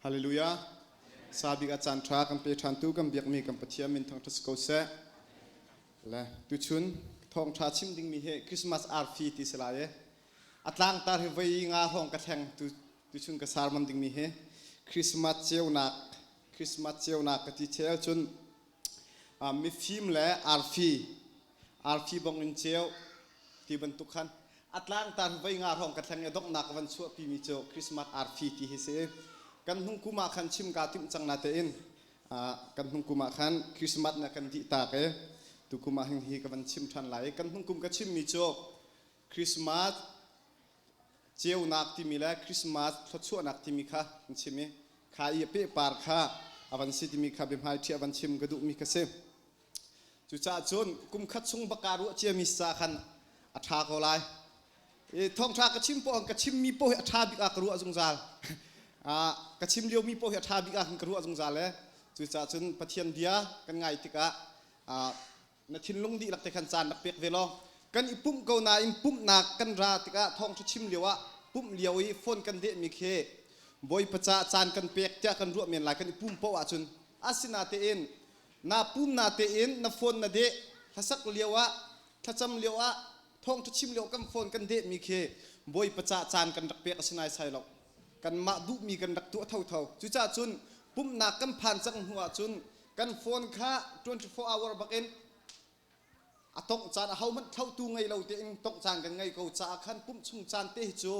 Hallelujah. Sabik a caan ṭha kan pe ṭhantu kan biakmi kan Pathian min thangṭhat si ko seh. Le tuchun thawngṭha chim dingmi hi Christmas arfi ti si lai i a tlangtar hi voi nga hrawng ka thleng tu tuchun ka sermon dingmi hi Christmas ceunak Christmas ceunak ka ti chel cun mifim le arfi arfi bong in ceu ti bantuk khan a tlangtar voi nga hrawng ka thleng i donghnak ka van chuahpimi cu Christmas arfi ti hi si. Kan hnung kum ah khan chim kaa timh cang natein kan hnung kum ah khan Christmas na kan dih tak i tukum ah hin hi ka van chim ṭhan lai. Kan hnung kum ka chimmi cu Christmas ceunak timi le Christmas thluachuahnak timi kha kan chim i kha i pehpar kha a van si timi kha biahmai ṭhi a van chim ka duhmi ka si. Cucaah cun kum khat chung baka ruah ciami ca khan a ṭha ko lai. I thawngṭha ka chim poah ka chimmi poah hi a ṭha bik ah ka ruah zungzal. Ka chim liomi poah hi a ṭha bik ah ka ruah zungzal e. Cucaah cun Pathian bia kan ngai tikah na thinlung dihlak te khan caan rak pek ve law kan i pumh ko nain pumhnak kan ra tikah thawngṭha chim lio ah pumh lio i phone kan dehmi khi Bawipa caah caan kan pek tiah kan ruah men lai kan i pum poah ahcun asinatein Na pum na tein na phone na deh hlasak lio ah thlacam lio ah thawngṭha chim lio kan phone kan dehmi khi Bawipa ca caan kan rak pek a si nai sai lo. Kanmah duhmi kan rak tuah thotho. Cucaah cun pumhnak kan phan cang hnu ahcun kan phone kha 24 hour bakin a tongh caan ahohmanh thlotu ngei lo tein tongh caan kan ngei ko caah khan pumh chung caan te hi cu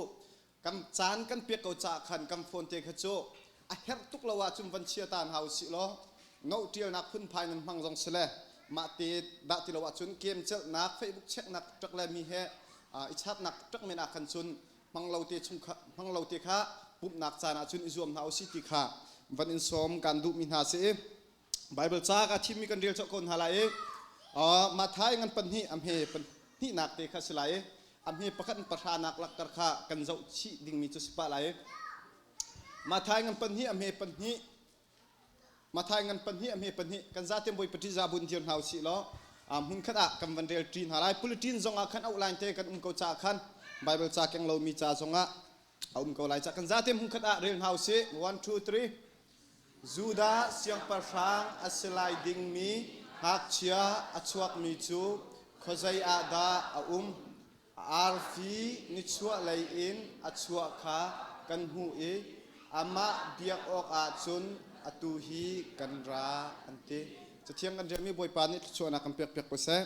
kan caan kan pek ko caah khan kan phone te kha cu a herh tuk lo ahcun van chia ta hna usih law note ṭialnak phunphai nan hmang zong si le mah te dah ti lo ahcun game celhnak Facebook checknak ṭak le mi he i chatnak ṭak men ah khan cun hmang lo te chung kha hmang lo te kha pumhnak caan ahcun i zuam hna usih ti kha van in sawm kan duhmi hna si i Bible ca ka thimmi kan rel cawk ko hna lai i Matthai ngan pahnih a hme pahnihnak te kha si lai i a hme pakhat in pahranak lakkar kha kan zoh chih dingmi cu si pah lai i Matthai ngan pahnih a hme pahnih Matthai ngan pahnih a hme pahnih kan zaten bawi pati za bun dir hna usih law hmun khat ah kan van rel ṭi hna lai bulletin zong ah khan outline te kan um ko ca khan Bible ca keng lomi ca zong ah a um ko lai ca kan zaten hmun khat ah rel hna usih 1 2 3 Judah siangpahrang a si lai dingmi ngakchia a chuakmi cu khuazei ah dah a um? Arfi nichuahlei in a chuah kha kan hmuh i amah biak awkah cun atu hi kan ra, an ti. Cathiang kan relmi Bawipa nih thluachuahnak kan pekpiak ko seh.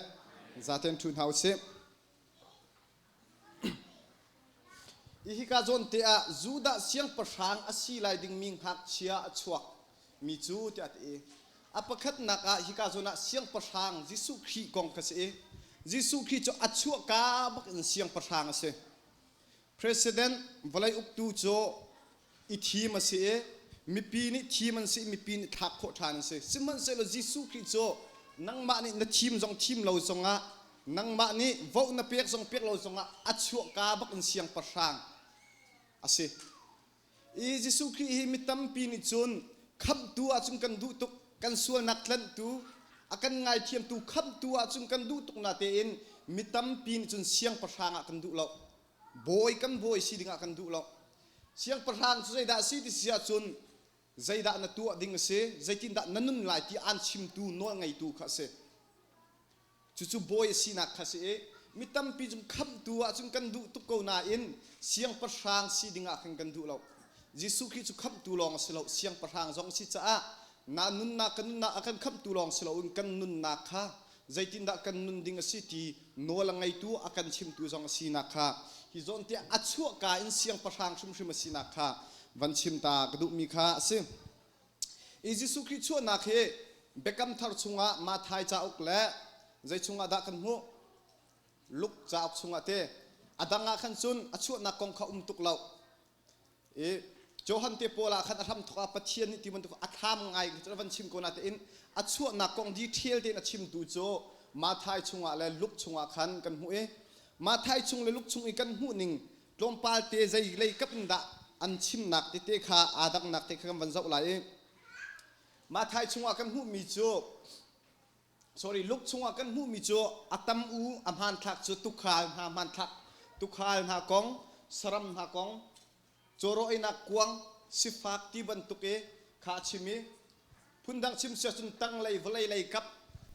Zaten ṭhu hna u sih. Hika zawn te ah Judah siangpahrang a si lai dingmi ngakchia a chuak mi cu tiah a ti. A pakhatnak ah hika zawn ah siangpahrang Jesuh Khrih kong kha si i Jesuh Khrih cu a chuahka bak in siangpahrang a si. President vawlei uktu cu i thim a si i mipi nih thim an si i mipi nih thlak khawh ṭhan an si. Sihmanhsehlaw Jesuh Khrih cu nangmah nih na thim zong thim lo zongah nangmah nih vote na pek zong pek lo zongah a chuahka bak in siangpahrang a si. I Jesuh Khrih hi mi tampi nih cun khamhtu ahcun kan duh tuk, kan sualnak tlanhtu, a kan ngaithiamtu khamhtu ahcun kan duh tuk natein mi tampi nih cun siangpahrang ah kan duh lo. Bawi kan bawi si dingah kan duh lo. Siangpahrang cu zeidah a si ti si ahcun zeidah na tuah ding a si, zeitindah na nun lai ti aan chimtu nawl ngeitu kha a si. Cucu bawi a sinak kha a si i mi tampi cu khamhtu ahcun kan duh tuk ko nain siangpahrang si dingah khan kan duh lo. Jesuh Khrih cu khamhtu lawng a si lo, siangpahrang zong a si caah na nunnak kan nunnak a kan khamhtu lawng si loin kan nunnak kha zeitindah kan nun ding a si ti nawl a ngeitu a kan chimtu zong a sinak kha hi zawn tiah a chuahka in siangpahrang hrimhrim a sinak kha van chim ta ka duhmi kha a si. I Jesuh Khrih chuahnak hi Biakam Thar chungah Matthai cauk le zei chungah dah kan hmuh? Luke cauk chungah te. A dang ah khan cun a chuahnak kong kha um tuk lo. I Johan te pawl ah khan a hramthawk ah Pathian nih ti bantuk a thlam ngai cu van chim ko natein a chuahnak kong detail tein a chimtu cu Matthai chungah le Luke chungah khan kan hmuh i Matthai chung le Luke chung i kan hmuh ning tlawmpal te zei lei kap in dah an chimnak tete kha aa dangnak te kha kan van zoh lai i Matthai chungah kan hmuhmi cu sorry Luke chungah kan hmuhmi cu a tam u a hmanthlak cu tukhal hna hmanthlak tukhal hna kong saram hna kong cawraw einak kuang sifak ti bantuk i kha a chim i phundang chim si ahcun tanglei vawlei lei kap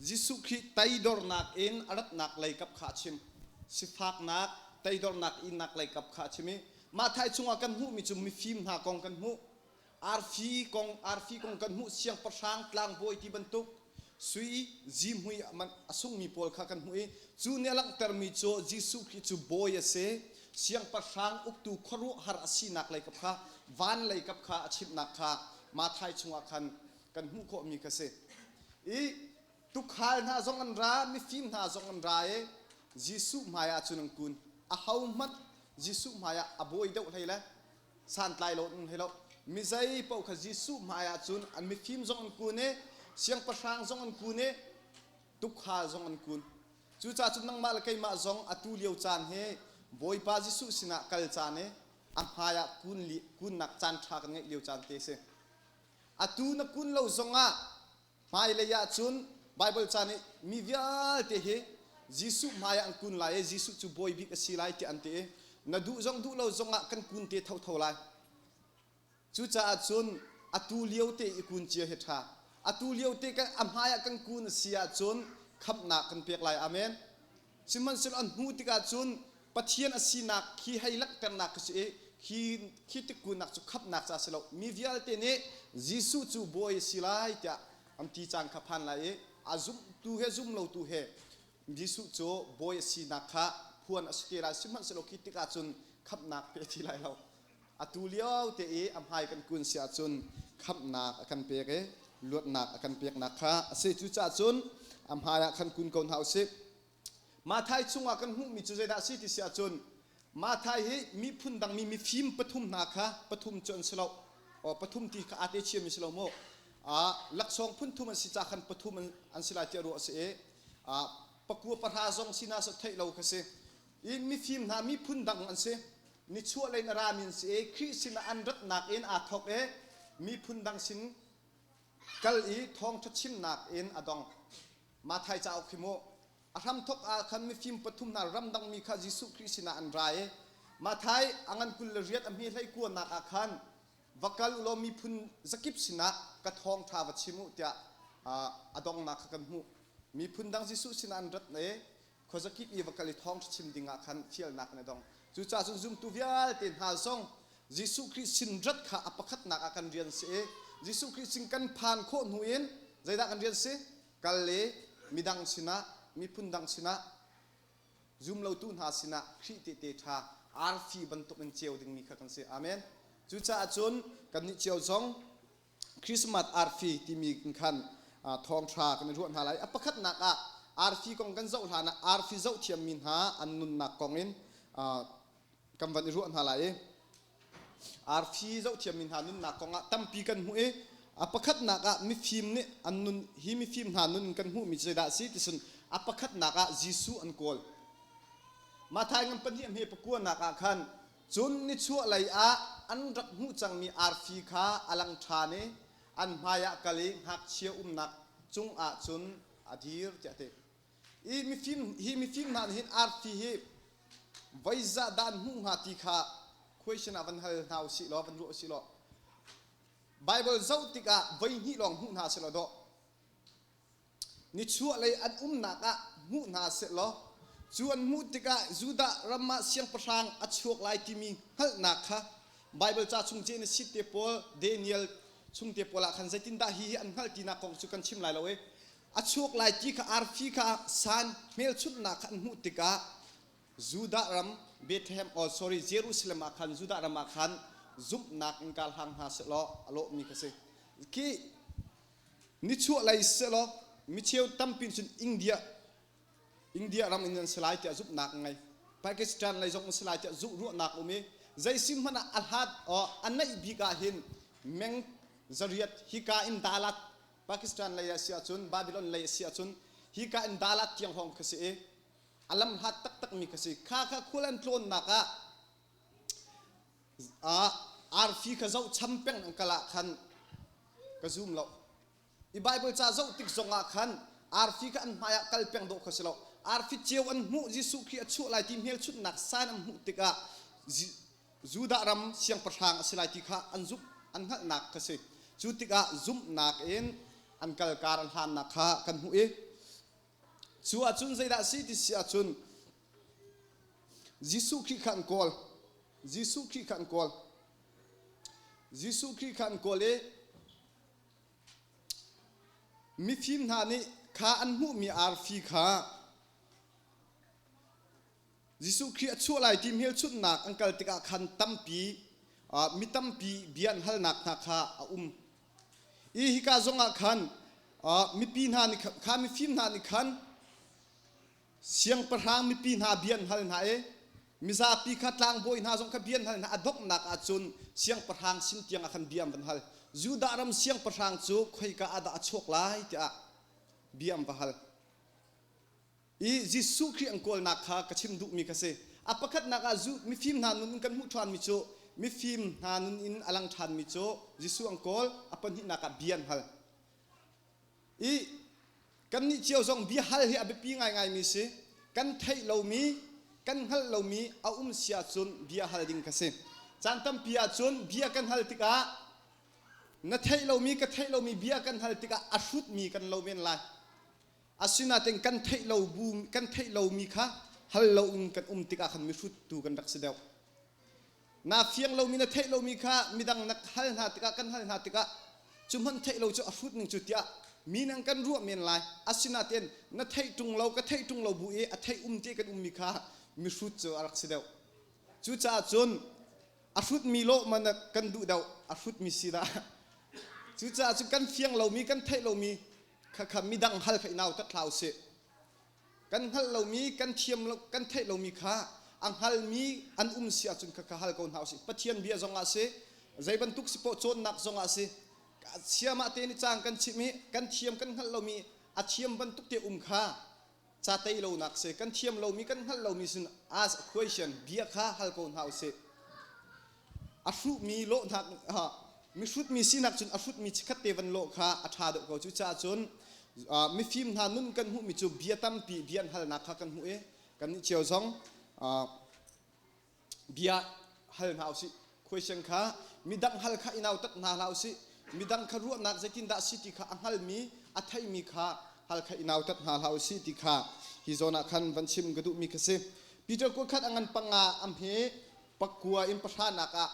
Jesuh Khrih teidornak in a ratnak lei kap kha a chim. Sifaknak, teidornak innak lei kap kha a chim i Matthai chungah kan hmuhmi cu mifim hna kong kan hmuh. Arfi kong arfi kong kan hmuh siangpahrang tlangbawi ti bantuk sui zihmui a sungmi pawl kha kan hmuh i cu nih a langhtermi cu Jesuh Khrih cu bawi a si siangpahrang uktu khuaruahhar a sinak lei kap kha van lei kap kha a chimhnak kha Matthai chungah khan kan hmuh khawhmi kha si i tukhal hna zong an ra mifim hna zong an ra i Jesuh hmai ah cun an kun ahohmanh Jesuh hmai ah a bawi deuh hlei le santlai lo an hlei lo mizei paoh kha Jesuh hmai ah cun an mifim zong an kun i siangpahrang zong an kun i tukhal zong an kun cucaah cun nangmah le keimah zong atu lio caan hi Bawipa Jesuh sinah kal caan i a hmai ah kun kunnak caan ṭha kan ngeih lio caan te a si atu na kun lo zongah Hmailei ah cun Baibal ca nih mi vialte hi Jesuh hmai ah an kun lai i Jesuh cu bawi bik a si lai tiah an ti i na duh zong duh lo zongah kan kun te thotho lai. Cucaah cun atu lio te i kun cia hi ṭha. Atu lio te kan a hmai ah kan kun a si ahcun khamhnak kan pek lai. Amen. Sihmanhsehlaw an hmuh tikah cun Pathian a sinak khi hei langhternak khi si i khi khi tikkunnak cu khamhnak ca si lo mi vialte nih Jesuh cu bawi a si lai tiah an ti caan kha phan lai i a zumtu he zum lotu he Jesuh cu bawi a sinak kha phuan a si te lai sihmanhsehlaw khi tikah cun khamhnak pe ti lai lo atu lio te i a hmai kan kun si ahcun khamhnak a kan pek i luatnak a kan peknak kha a si cucaah cun a hmai ah khan kun ko hna usih Matthai chungah kan hmuhmi cu zeidah a si ti si ahcun Matthai hi miphun dangmi mifim pathum hna kha pathum cu an si lo. O pathum ti kha aa te chiami si lo mu. Ah laksawng phun thum an si ca khan pathum an si lai tiah ruah a si i ah pakua pahra zong si na theih lo kha si. I mifim hna miphun dang an si. Nichuah lei in a rami an si i Khrih sinah an ratnak in aa thawk i miphun dang sin kal i thawngṭha chimnak in a dong. Matthai cauk hi mu a hramthok ah khan mifim pathum hna ramdangmi kha Jesuh Khrih sinah an ra i Matthai a ngan 24 a hme hlei kuanak ah khan va kal u law miphun zakip sinah ka thawngṭha va chim u tiah a dongnak kha kan hmuh. Miphun dang Jesuh sinah an rat i khuazakip i va kal i thawngṭha chim ding ah khan fialnak an i dong. Cucaah cun zumtu vialte hna zong Jesuh Khrih sin rat kha a pakhatnak ah kan rian si i Jesuh Khrih sin kan phan khawh hnu in zeidah kan rian si? Kal le midang sinah, miphun dang sinah, zumlotu hna sinah Khrih tehte ṭha arfi bantuk in ceu dingmi kha kan si. Amen. Cucaah cun kannih cio zong Christmas arfi timi khan thawngṭha kan i ruah hna lai. A pakhatnak ah arfi kong kan zoh hlan ah arfi zoh thiammi hna an nunnak kong in kan van i ruah hna lai i arfi zoh thiammi hna nunnak kong ah tampi kan hmuh i a pakhatnak ah mifim nih an nun hi mifim hna nun kan hmuhmi cu zeidah a si ti cun a pakhatnak ah Jesuh an kawl. Matthai ngan pahnih a hme pakuanak ah khan Cun nichuahlei ah an rak hmuh cangmi arfi kha a lang ṭhan i an hmaiah kal i ngakchia umnak cungah cun a dir tiah a ti. Hi mifim, hi mifim hna nih hin arfi hi voi zah dah an hmuh hnga ti kha question ah van hal hna u sih law van ruah u sih law Bible zoh tikah voi hnih lawng hmuh hna seh law dawh Nichuahlei an umnak ah hmuh hna sehlaw cu an hmuh tikah Judah ram ah siangpahrang a chuak lai timi hngalhnak kha Baibal ca chung Genesis te pawl, Daniel chung te pawl ah khan zeitindah hi hi an hngalh tinak kong cu kan chim lai lo i a chuak lai ti kha arfi kha san hmelchunhnak kha an hmuh tikah Judah ram Bethlehem oh sorry Jerusalem ah khan Judah ram ah khan zumhnak in kar hlang hna sehlaw a lawhmi kha si. Khi Nichuahlei sehlaw micheu tampi cun India India ram in an si lai tiah zumhnak an ngei. Pakistan lei zong an si lai tiah zuh ruahnak um i zeisim hmanh ah a hlat a naih bik ah hin meng zariat hika in Dalat Pakistan lei a si ahcun Babylon lei a si ahcun hika in Dalat tiang hrawng kha si i a lam hlat taktak mi kha si. Kha kha khual an tlawnnak ah arfi kha zoh cham peng an kal ah khan ka zum lo i Bible ca zoh tik zong ah khan arfi kha an hmai ah kal peng dawh kha si lo arfi ceu an hmuh Jesuh Khrih a chuah lai ti hmelchunhnak sign an hmuh tikah Judah ram siangpahrang a si lai ti kha an zumh. an hngalhnak kha si. Cu tikah zumhnak in an kal kar an hlannak kha kan hmuh i cu ahcun zeidah si ti si ahcun Jesuh Khrih kha an kawl. Jesuh Khrih kha an kawl. Jesuh Khrih kha an kawl i mifim hna nih kha an hmuhmi arfi kha Jesuh Khrih a chuah lai ti hmelchunhnak an kal tikah khan tampi mi tampi bia an halnak hna kha a um. I hika zongah khan mipi hna nih kha mifim hna nih khan siangpahrang mipi hna bia an hal hna i mizapi kha tlangbawi hna zong kha bia an hal hna. A donghnak ahcun siangpahrang sin tiang ah khan bia an van hal. Judah ram siangpahrang cu khoika ah dah a chuak lai tiah bia an va hal. I Jesuh Khrih an kawlnak kha ka chim duhmi kha si. A pakhatnak ah zu mifim hna nun in kan hmuh ṭhanmi cu mifim hna nun in a lang ṭhanmi cu Jesuh an kawl, a pahnihnak ah bia an hal. I kannih cio zong bia hal hi a biapi ngaingaimi si. Kan theih lomi, kan hngalh lomi a um si ahcun bia hal ding kha si. Caan tampi ahcun bia kan hal tikah na theih lomi ka theih lomi bia kan hal tikah a hrutmi kan lo men lai. Asinain kan theih lo bu kan theih lomi kha hal loin kan um tikah khan mihrut tu kan rak si deuh. Na fiang lomi na theih lomi kha midang na hal hna tikah kan hal hna tikah cu hmanh theih lo cu a hrut ning cu tiah mi nang kan ruah men lai. Asinain na theih ṭung lo ka theih ṭung lo bu i a theih um te kan ummi kha mihrut cu a rak si deuh. Cucaah cun a hrutmi lawh man kan duh deuh a hrutmi si dah. Cucaah cun kan fiang lomi kan theih lomi Khakha midang hal kha i nautat hlah usih. Kan hngalh lomi, kan thiam lo, kan theih lomi kha a hngalmi an um si ahcun khakha hal ko hna usih. Pathian bia zongah si, zei bantuk si poah cawnnak zongah si, siamah te nih caang kan chimh i kan thiam kan hngalh lomi a thiam bantuk te um kha ca tei lonak si kan thiam lomi kan hngalh lomi sin ask a question bia kha hal ko hna usih. A hruhmi lawhnak mihrutmi sinak cun a hrutmi chikkhat te van lawh kha a ṭha deuh ko. Cucaah cun mifim hna nun kan hmuhmi cu bia tampi bia an halnak kha kan hmuh i kannih cio zong bia hal hna usih. Question kha midang hal kha i nautat hna hlah usih. Midang kha ruahnak zeitindah si ti kha a hngalmi a theimi kha hal kha i nautat hna hlah usih ti kha hi zawn ah khan van chim ka duhmi kha si. Peter kuakhat a ngan panga a hme pakua in pahranak ah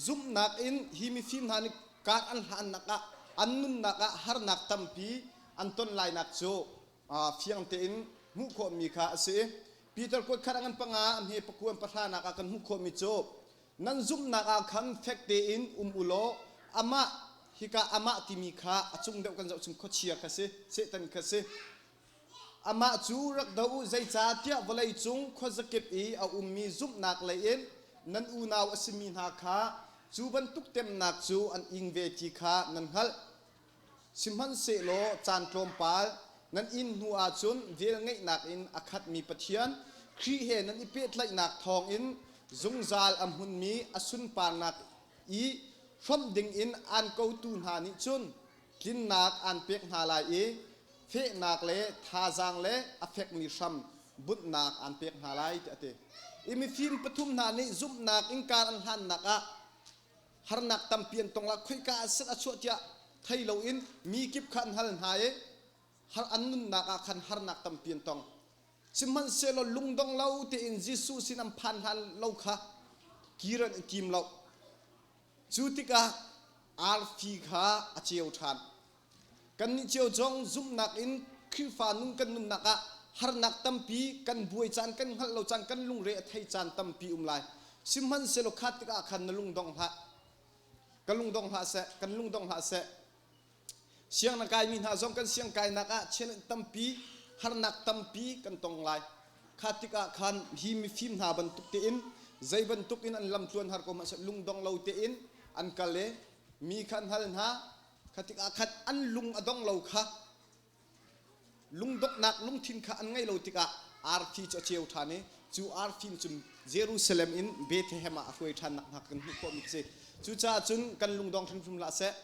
zumhnak in hi mifim hna nih kar an hlannak ah an nunnak ah harnak tampi an ton lainak cu fiang tein hmuh khawhmi kha a si. Peter kuat khat a ngan panga a hme pakua in pahranak ah kan hmuh khawhmi cu nan zumhnak ah khan fek tein um u law amah hika amah timi kha a cung deuh kan zoh chung khuachia kha si Satan kha si Amah cu rak do u, zeicahtiah vawleicung khuazakip i a ummi zumhnak lei in nan unau a simi hna kha cu bantuk temnak cu an ing ve ti kha nan hngalh. Sihmanhsehlaw caan tlawmpal nan in hnu ahcun velngeihnak in a khatmi Pathian Khrih he nan i pehtlaihnak thawngin zungzal a hmunmi a sunparnak i hrawmh dingin aan kotu hna nih cun tlinnak aan pek hna lai i fehnak le thazaang le a fekmi hram bunhnak aan pek hna lai tiah a ti. I mifim pathum hna nih zumhnak innka an hlannak ah harnak tampi an tong la khoika ah set a chuah tiah thei loin mi kip kha an hal hna i har an nunnak ah khan harnak tampi an tong. Sihmanhsehlaw lungdong lo tein Jesuh sin an phan hlan lo kha kir an i tim lo. Cu tikah arfi kha a ceu ṭhan. Kannih cio zong zumhnak in Khrihfa nun kan nunnak ah harnak tampi kan buai caan, kan hngalh lo caan, kan lungre a thei caan tampi um lai. Sihmanhsehlaw kha tikah khan na lungdong hlah. Ka lungdong hlah seh, kan lungdong hlah seh. Siang na kaimi hna zong kan siang kainak ah challenge tampi, harnak tampi kan tong lai. Kha tikah khan hi mifim hna bantuk tein zei bantuk in an lamtluan har ko hmanh lungdong lo tein an kal i mi kha an hal hna Kha tikah khan an lung a dong lo kha lungdonghnak lungthin kha an ngei lo tikah arfi cu a ceu ṭhan i cu arfi cun Jerusalem in Bethlehem ah a hruai ṭhan nak hna kan hmuh khawhmi a si. Cucaah cun kan lungdong hrimhrim hlah seh.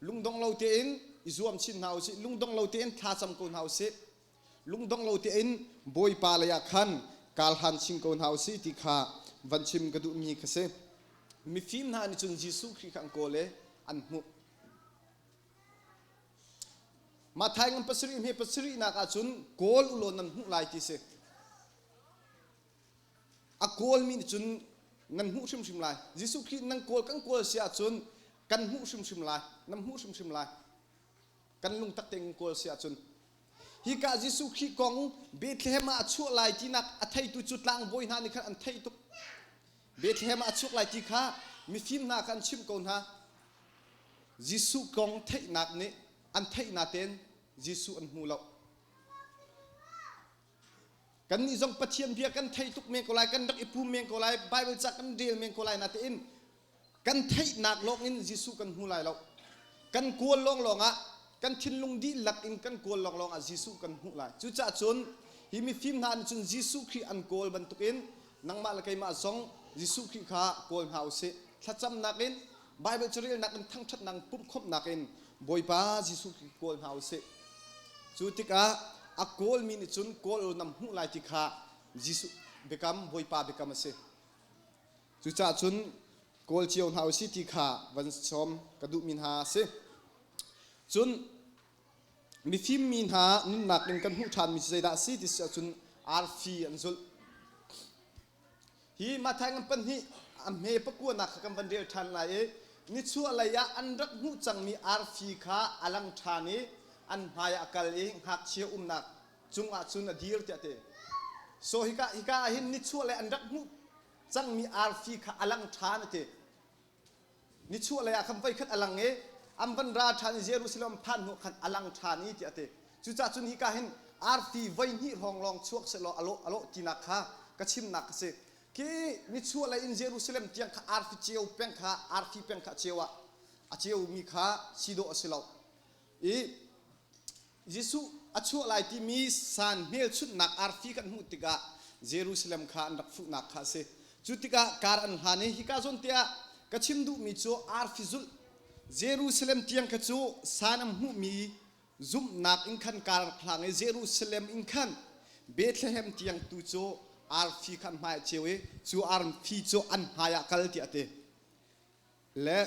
Lungdong lo tein i zuam chin hna usih. Lungdong lo tein thlacam ko hna usih. Lungdong lo tein Bawipa lei ah khan kal han chin ko hna usih ti kha van chim ka duhmi kha si. Mifim hna nih cun Jesuh Khrih kha an kawl i an. an hmuh. Matthai ngan pasarih hme pasarihnak ahcun kawl ulaw nan hmuh lai ti si. A kawlmi nih cun nan hmuh hrimhrim lai. Jesuh Khrih nan kawl kan kawl si ahcun kan hmuh hrimhrim lai. Nan hmuh hrimhrim lai. Kan lungtak tein kawl si ahcun. Hika Jesuh Khrih kong Bethlehem ah a chuah lai tinak a theitu cu tlangbawi hna nih khan an theih tuk. Bethlehem ah a chuak lai ti kha mifim hna kha an chimh ko hna. Jesuh kong theihnak nih an theih natein Jesuh an hmu lo. Kannih zong Pathian bia kan thei tuk men ko lai, kan rak i pum men ko lai, Bible ca kan rel men ko lai natein kan theihnak lawngin Jesuh kan hmu lai lo. Kan kawl lawnglawng ah kan thinlung dihlak in kan kawl lawnglawng ah Jesuh kan hmuh lai. Cucaah cun hi mifim hna nih cun Jesuh Khrih an kawl bantukin nangmah le keimah zong Jesuh Khrih kha kawl hna usih. Thlacamnak in Bible carelnak in thangṭhatnak pumhkhawmhnak in Bawipa Jesuh Khrih kawl hna usih. Cu tikah a kawlmi nih cun kawl nam hmuh lai ti kha Jesuh biakam Bawipa biakam a si. Cucaah cun kawl cio hna usih ti kha van sawm ka duhmi hna a si. Cun mifim mi hna nunnak in kan hmuh ṭhanmi cu zeidah a si ti si ahcun arfi an zulh. Hi Matthai ngan pahnih a hme pakuanak kha kan van rel ṭhan lai i nichuahlei ah an rak hmuh cangmi arfi kha a lang ṭhan i an hmai ah a kal i ngakchia umnak cungah cun a dir tiah a ti. So hika hika ah hin nichuahlei an rak hmuh cangmi arfi kha a lang ṭhan a ti. Nichuahlei ah khan voikhat a lang i an van ra ṭhan i Jerusalem phan hnu khan a lang ṭhan i tiah a ti. Cucaah cun hika hin arfi voihnih hrawng lawng chuak sehlaw a lawh a lawh tinak kha ka chimnak a si. Khi nichuahlei in Jerusalem tiang kha arfi ceu peng kha arfi peng kha a ceu ah a ceumi kha si dawh a si lo. I Jesuh a chuah lai timi san hmelchunhnak arfi kan hmuh tikah Jerusalem kha an rak fuhnak kha a si. Cu tikah kar an hlan i hika zawn te ah ka chim duhmi cu arfi zulh Jerusalem tiang kha cu san an hmuhmi zumhnak in khan kar an hlang i Jerusalem in khan Bethlehem tiang tu cu arfi kha an hmai a ceu i cu arfi cu an hmai ah kal tiah a ti. Le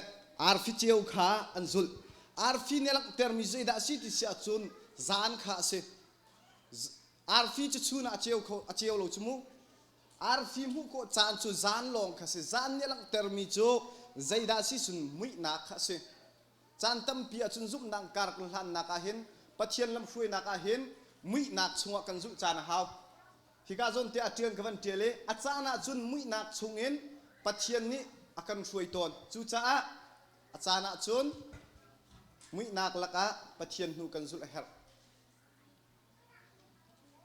arfi ceu kha an zulh. Arfi nih a langhtermi zeidah a si ti si ahcun zan kha a si. Arfi cu chun ah a ceu kho a ceu lo cu mu. Arfi hmuh khawh caan cu zan lawng kha si. Zan nih a langhtermi cu zeidah a si cun muihnak kha a si. Caan tampi ahcun zumhnak kar kan hlannak ah hin Pathian lamhruainak ah hin muihnak chungah kan zulh caan a hau. Hika zawn te a ṭial ka van ṭial i a caan ah cun muihnak chungin Pathian nih a kan hruai tawn. Cucaah a caan ah cun muihnak lakah Pathian hnu kan zulh a herh.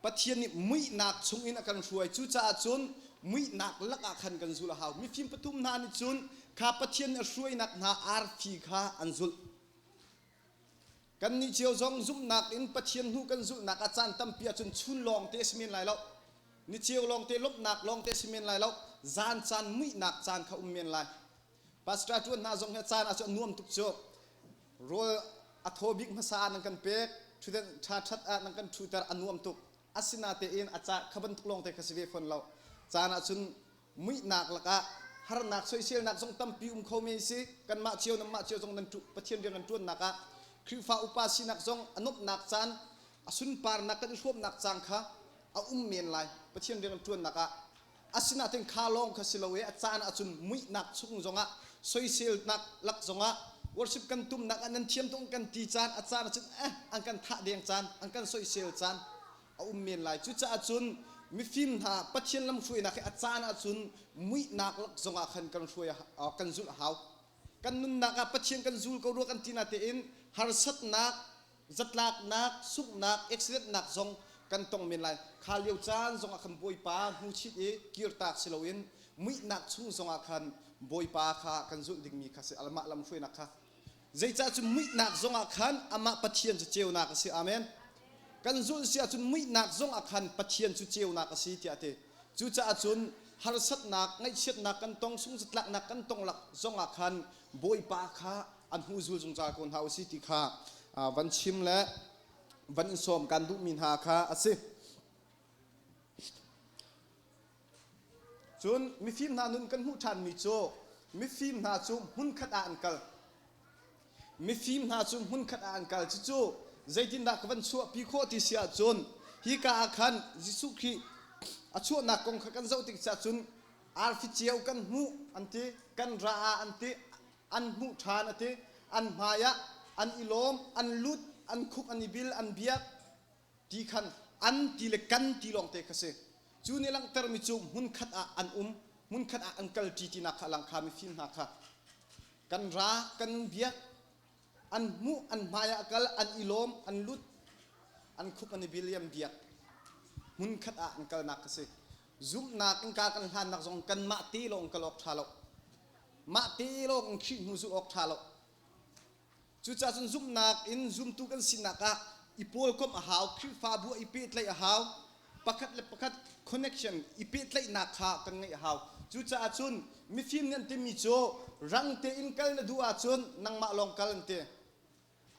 Pathian nih muihnak chungin a kan hruai. Cucaah cun muihnak lakah khan kan zulh a hau. Mifim pathum hna nih cun kha Pathian nih a hruainak hna arfi kha an zulh. Kannih cio zong zumhnak in Pathian hnu kan zulhnak ah caan tampi ahcun chun lawng te a si men lai lo. Ni ceu lawng te lawmhnak lawng te a si men lai lo. Zan caan muihnak caan kha um men lai. Pastor ṭuan hna zong hi a caan ahcun a nuam tuk cu. Rawl a thaw bik hmasa ah nan kan pek, ṭhutden ṭha ṭhat ah nan kan ṭhuter a nuam tuk. Asinatein a ca kha bantuk lawng te kha si ve fawn lo. Caan ahcun muihnak lakah harnak soiselnak zong tampi um kho men si kanmah cio nanmah cio zong nan Pathian rian kan ṭuannak ah Khrihfa upa sinak zong a nuamhnak caan a sunparnak kan i hrawmnak caan kha a um men lai Pathian rian kan ṭuannak ah asinain kha lawng kha si lo i a caan ahcun muihnak chung zongah soiselnak lak zongah worship kan tumnak ah nan thiam tuk kan ti caan a caan ahcun eh an kan thah deng caan an kan soisel caan a um men lai. Cucaah cun mifim hna Pathian lamhruainak hi a caan ahcun muihnak lak zongah khan kan hruai kan zulh a hau. Kan nunnak ah Pathian kan zul ko rua kan ti natein harsatnak, zatlaknak, sunghnak, accidentnak zong kan tong men lai. Kha lio caan zongah khan Bawipa hnuchit i kirtak si loin muihnak chung zongah khan Bawipa kha kan zulh dingmi kha si amah lamhruainak kha Zeicah cu muihnak zongah khan amah Pathian cu ceunak a si. Amen. Kan zulh si ahcun muihnak zongah khan Pathian cu ceunak a si tiah a ti. Cucaah cun harsatnak, ngaihchiatnak kan tong, sungzatlaknak kan tong lak zongah khan Bawipa kha an hmu zul zungzal ko hna usih ti kha van chim le van in sawm kan duhmi hna kha a si. Cun mifim hna nun kan hmuh ṭhanmi cu mifim hna cu hmunkhat ah an kal. Mifim hna cu hmunkhat ah an kal. Cucu zeitindah ka van chuahpi khawh ti si ahcun hika ah khan Jesuh Khrih a chuahnak kong kha kan zoh tik cun arfi ceu kan hmuh an ti, kan ra ah an ti, an hmuh ṭhan a ti, an hmai ah an i lawm, an lut, an khuk an i bil, an biak ti khan an ti le kan ti lawngte kha si. Cu nih langhtermi cu hmunkhat ah an um, hmunkhat ah an kalṭi tinak kha a lang kha mifim hna kha. Kan ra, kan biak, an hmuh, an hmai ah a kal, an i lawm, an lut, an khuk an i bil i an biak. Hmunkhat ah an kalnak kha si. Zumhnak in ka kan hlannak zong kanmah te lawng kal awk ṭha lo. Mah te lawng in Khrih hnu zulh awk ṭha lo. Cucaah cun zumhnak in zumtu kan sinak ah i pawlkomh a hau, Khrihfabu ah i pehtlaih a hau, pakhat le pakhat connection i pehtlaihnak kha kan ngeih a hau. Cucaah cun mifim nih an timi cu rang tein kal na duh ahcun nangmah lawng kal an ti.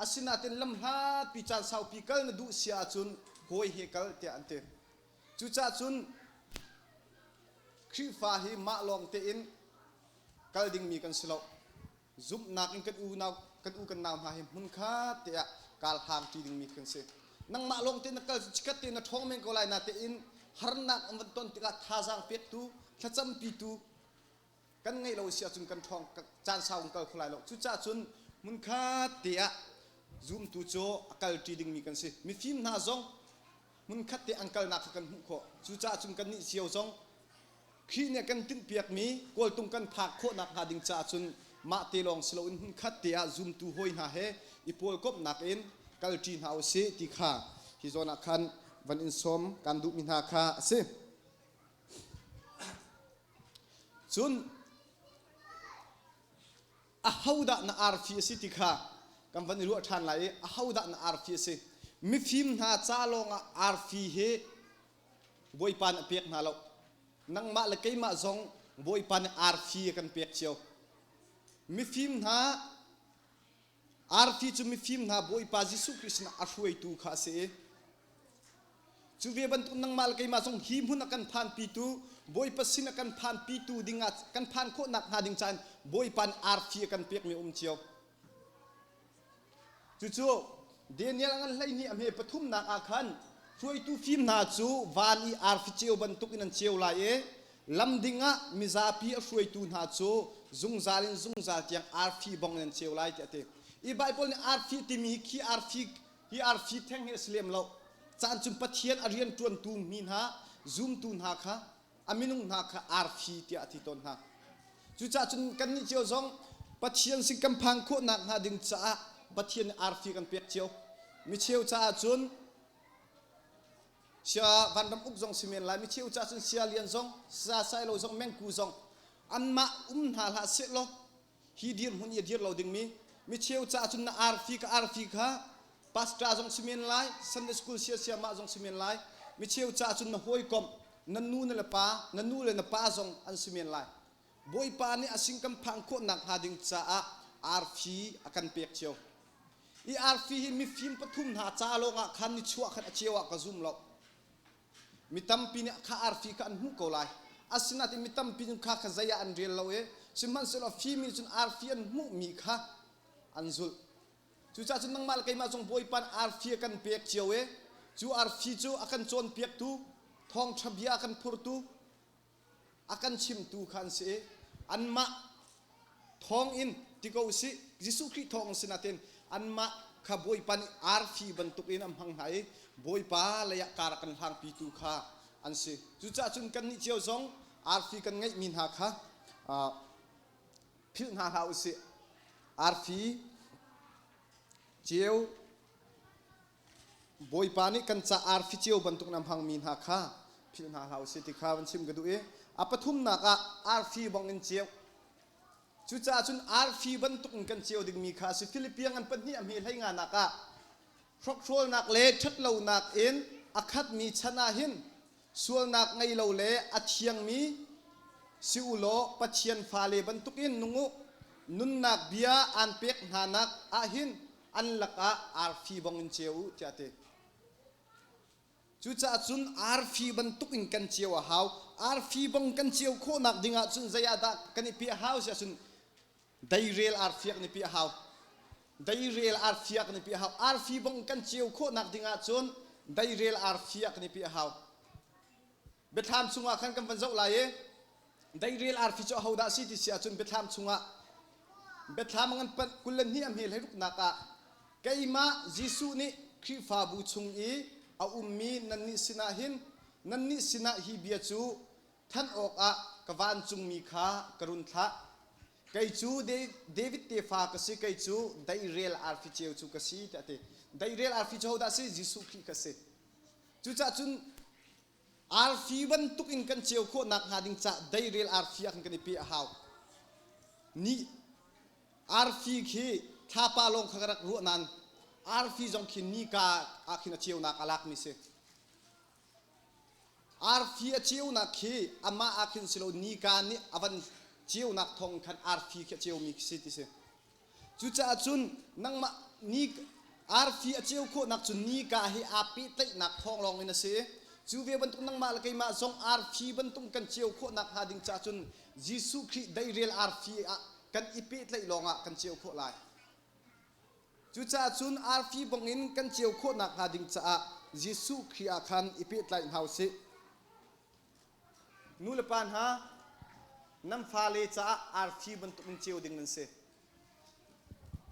Asinain lamhlatpi caan saupi kal na duh si ahcun hawi he kal tiah an ti. Cucaah cun Khrihfa hi mah lawng tein kal dingmi kan si lo. Zumhnak in kan unau kan u kan nau hna hi hmunkhat te ah kal hlang ṭi dingmi kan si. Nangmah lawng te na kal chikkhat te na ṭhawng men ko lai natein harnak an van ton tikah thazaang pektu thlacampitu kan ngeih lo si ahcun kan ṭhawng caan sau kan kal kho lai lo. Cucaah cun hmunkhat te ah zumtu cu a kal ṭi dingmi kan si. Mifim hna zong hmunkhat te an kalnak kha kan hmuh khawh. Cucaah cun kannih cio zong Khrih nih a kan tinhpiakmi kawltung kan phak khawh nakhnga ding caah cun mah te lawng si loin hmunkhat te ah zumtu hawi hna he i pawlkomhnak in kalṭi hna u sih ti kha hi zawn ah khan van in sawm kan duhmi hna kha a si. Cun ahodah na arfi a si ti kha kan van i ruah ṭhan lai i ahodah na arfi a si. Mifim hna ca lawngah arfi hi Bawipa nih a pek hna lo. Nangmah le keimah zong Bawipa nih arfi a kan pek cio. Mifim hna arfi cu mifim hna Bawipa Jesuh Khrih sinah a hruaitu kha a si i cu ve bantuk nangmah le keimah zong hi hmun a kan phanpitu Bawipa sin a kan phanpitu dingah kan phan khawhnak hnga ding caan Bawipa nih arfi a kan pekmi a um cio. Cucu Daniel a ngan 12 a hme pathumnak ah khan hruaitu fim hna cu van i arfi ceu bantukin an ceu lai i lam ding ah mizapi a hruaitu hna cu zungzal in zungzal tiang arfi bong in an ceu lai tiah a ti. I Baibal nih arfi timi khi arfi hi arfi theng hi a si lem lo. Caan cun Pathian a rian ṭuantu mi hna zumtu hna kha a minung hna kha arfi tiah a ti tawn hna. Cucaah cun kannih cio zong Pathian sin kan phan khawhnak hnga ding caah Pathian nih arfi kan pek cio. Micheu caah cun sia vanram uk zong si men lai, micheu caah cun sia lian zong, sia sailo zong, mengku zong anmah um hna hlah sehlaw hi dirhmun i a dir lo dingmi micheu caah cun na arfi ka arfi kha pastor zong si men lai Sunday school sia siamah zong si men lai micheu caah cun na hawikom na nu na le pa na nu le na pa zong an si men lai Bawipa nih a sin kan phang khawhnak hnga ding caah arfi a kan pek cio i arfi hi mifim pathum hna ca lawngah khan nichuah khan a ceu ah ka zum lo Mi tampi nih kha arfi kha an hmuh ko lai. Asinain mi tampi nih kha kha zei ah an rel lo i sihmanhsehlaw fimi nih cun arfi an hmuhmi kha an zulh. Cucaah cun nangmah le keimah zong Bawipa nih arfi a kan pek cio i cu arfi cu a kan cawnpiaktu, thawngṭha bia a kan phurtu, a kan chimtu kha an si i anmah thawngin ti ko usih Jesuh Khrih thawng si natin anmah kha Bawipa nih arfi bantukin a hmang hna i Bawipa lei ah kar a kan hlangpitu kha an si. Cucaah cun kannih cio zong arfi kan ngeihmi hna kha philh hna hlah usih. Arfi ceu Bawipa nih kan ca arfi cio bantuk na hmangmi hna kha philh hna hlah usih ti kha van chim ka duh i a pathumnak ah arfi bang in ceu. Cucaah cun arfi bantuk in kan ceu dingmi kha a si. Philippian ngan pahnih a hme hlei nganak ah hrokhrawlnak le ṭhatlonak in a khatmi chan ah hin sualnak ngei lo le a thiangmi si u law Pathian fale bantukin nung u. Nunnak bia aan pek hnanak ah hin an lakah arfi bang in ceu u tiah a ti. Cucaah cun arfi bantuk in kan ceu a hau. Arfi bang kan ceu khawhnak ding ah cun zei ah dah kan i piah hau si ahcun deirel arfi ah kan i piah a hau. Deirel arfi ah kan i piah hau. Arfi bong kan ceu khawhnak ding ahcun deirel arfi ah kan i piah hau. Biathlam chungah khan kan van zoh lai i deirel arfi cu ahodah si ti si ahcun biathlam chungah biathlam ngan panh 22 a hme hlei ruknak ah keimah Jesuh nih Khrihfabu chung i a ummi nannih sinah hin nannih sinah hi bia cu thanh awkah ka vancungmi kha ka run thlah. Kei cu David tefa ka si, kei cu deirel arfi ceu cu ka si, tiah a ti. Deirel arfi cu hodah si? Jesuh Khrih ka si. Cucaah cun arfi bantuk in kan ceu khawh nakhnga ding cah deirel arfi ah khan kan i pe a hau. Ni arfi khi thlapa lawng kha ka rak ruah nain arfi zong khi nika ah khin a ceunak a lakmi si. Arfi a ceunak khi amah ah khin si lo nika nih a van ceunak thawng khan arfi khi a ceumi khi si ti si. Cucaah cun nangmah ni arfi a ceu khawhnak cu nika hi aa pehtlaihnak thawng lawng in a si. Cu ve bantuk nangmah le keimah zong arfi bantuk kan ceu khawhnak hnga ding caah cun Jesuh Khrih deirel arfi ah kan i pehtlaih lawngah kan ceu khawh lai. Cucaah cun arfi bangin kan ceu khawh nakhnga ding caah Jesuh Khrih ah khan i pehtlai hna u sih. Nu le pa hna, nan fale caah arfi bantukin ceu ding nan si.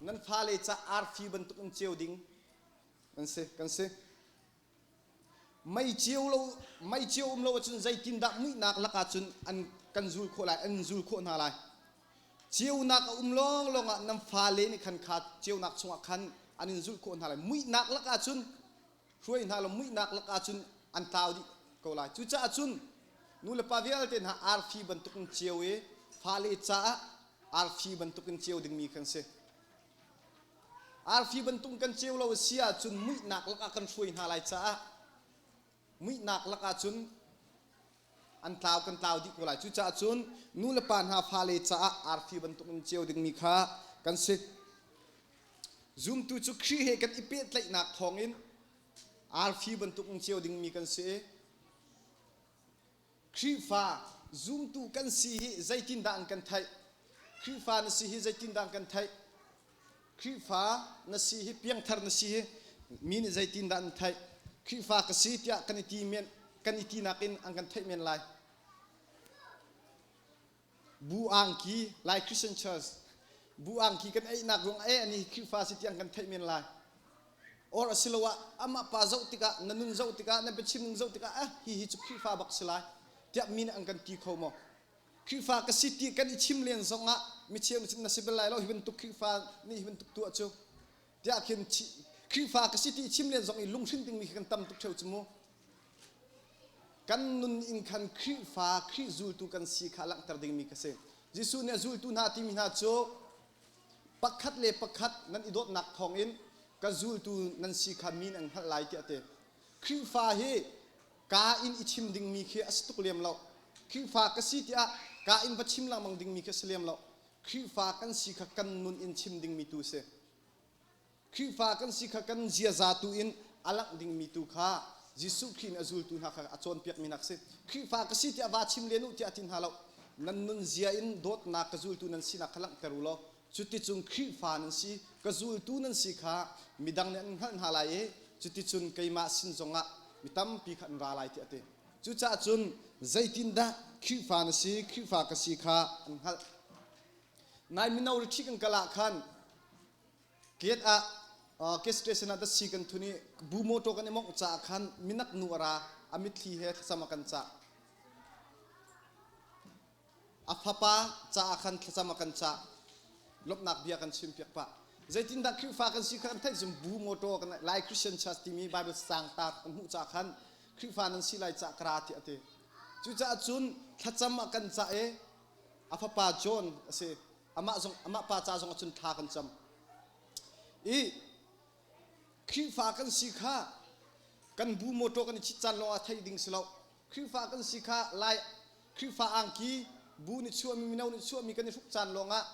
Nan fale caah arfi bantukin ceu ding nan si, kan si. Mei ceu lo, mei ceu um lo ahcun zeitindah muihnak lakah cun an kan zul khawh lai, an zul khawh hna lai. Ceunak a um lawnglawng ah nan fale nih khan kha ceunak chungah khan an in zulh khawh hna lai. Muihnak lakah cun hruai hna law muihnak lakah cun an tlau dih ko lai. Cucaah cun nu le pa vialte hna arfi bantukin ceu i fale caah arfi bantukin ceu dingmi kan si. Arfi bantuk kan ceu lo a si ahcun muihnak lakah kan hruai hna lai caah muihnak lakah cun an tlau kan tlau dih ko lai. Cucaah cun nu le pa hna fale caah arfi bantuk in ceu dingmi kha kan si. Zumtu cu Khrih he kan i pehtlaihnak thawngin arfi bantuk in ceu dingmi kan si i Khrihfa zumtu kan si hi zeitindah an kan theih? Khrihfa na si hi zeitindah an kan theih? Khrihfa na si hi piangthar na si hi mi nih zeitindah an theih? Khrihfa ka si tiah kan i ti men kan i tinak in an kan theih men lai. Bu angki Lai Christian Church bu angki kan einak ruang e ani Khrihfa si tiang kan theih men lai. Or asiloah amah pa zoh tikah na nun zoh tikah na biachim ning zoh tikah ah hi hi cu Khrihfa bak si lai tiah mi nih an kan ti kho maw? Khrihfa ka si ti kan i chim len zongah mi cheu nih na si bal lai lo hi bantuk Khrihfa nih hi bantuk tuah cu tiah khin Khrihfa ka si ti i chim len zong i lunghrin dingmi khi kan tam tuk theo cu mu. Kan nun in khan Khrihfa, Khrih zultu kan si kha langhter dingmi ka si. Jesuh nih a zultu hna timi hna cu pakhat le pakhat nan i dawtnak thawngin ka zultu nan si kha mi nan hngalh lai tiah a ti. Khrihfa hi kaa in i chim dingmi khi a si tuk lem lo. Khrihfa ka si tiah kaa in va chim lengmang dingmi khi a si lem lo. Khrihfa kan si kha kan nun in chim dingmi tu a si. Khrihfa kan si kha kan ziaza tu in a langh dingmi tu kha Jesuh Khrih nih a zultu hna kha a cawnpiakmi hna si. Khrihfa ka si tiah va chim len u tiah a ti hna lo. Nan nun zia in dawtnak ka zultu nan sinak kha langhter u law cuticun Khrihfa nan si, ka zultu nan si kha midang nih an hngalh hna lai i cuticun keimah sin zongah mi tampi kha an ra lai tiah a ti. Cucaah cun zeitindah Khrihfa na si, Khrihfa ka si kha an hngalh. Nai mino retreat kan kal ah khan Gate ah gas station ah datsi kan thun i bu motor kan i mongh caah khan minak nu a ra a mitthli he thlacam a kan cah. A fapa caah khan thlacam a kan cah. Lawmhnak bia kan chimpiak pah. Zeitindah Khrihfa kan si kha kan theih cun bu motor kan Lai Christian Church timi Bible caang ta kan hmuh caah khan Khrihfa nan si lai cah ka ra tiah a ti. Cucaah cun thlacam a kan cah i a fapa John a si. Amah zong amah pa ca zong ahcun thla kan cam. I Khrihfa kan si kha kan bu motor kan i chit caan lawng ah theih ding si lo. Khrihfa kan si kha Lai Khrihfa angki bu nih chuahmi mino nih chuahmi kan i hruk caan lawng ah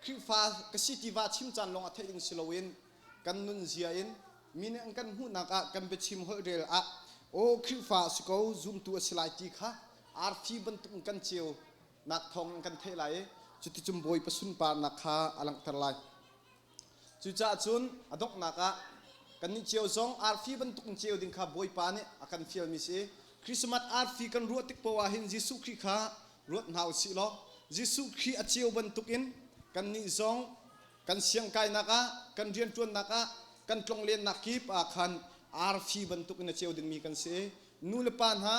Khrihfa ka si ti va chim caan lawng ah theih ding si loin kan nun zia in mi nih an kan hmuhnak ah kan biachim holhrel ah aw Khrihfa a si ko zumtu a si lai ti kha arfi bantuk in kan ceu nak thawng in kan theih lai i cuticun Bawipa sunparnak kha a langhter lai. Cucaah cun a donghnak ah kannih cio zong arfi bantuk in ceu ding kha Bawipa nih a kan fialmi si. Christmas arfi kan ruah tik poah hin Jesuh Khrih kha ruat hna u sih law Jesuh Khrih a ceu bantukin kannih zong kan siangkainak ah, kan rianṭuannak ah, kan tlonglennak kip ah khan arfi bantukin a ceu dingmi kan si. Nu le pa hna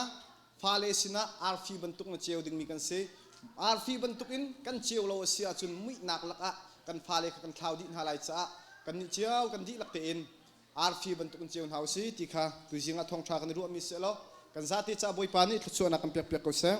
fale sinah arfi bantuk na ceu dingmi kan si. Arfi bantukin kan ceu lo a si ahcun muihnak lakah kan fale kha kan thlau dih hna lai caah kannih cio kan dihlak tein arfi bantukin ceu hna u si ti kha tuzing ah thawngṭha kan i ruahmi si law kan zate ca Bawipa nih thluachuahnak kan pekpiak ko seh.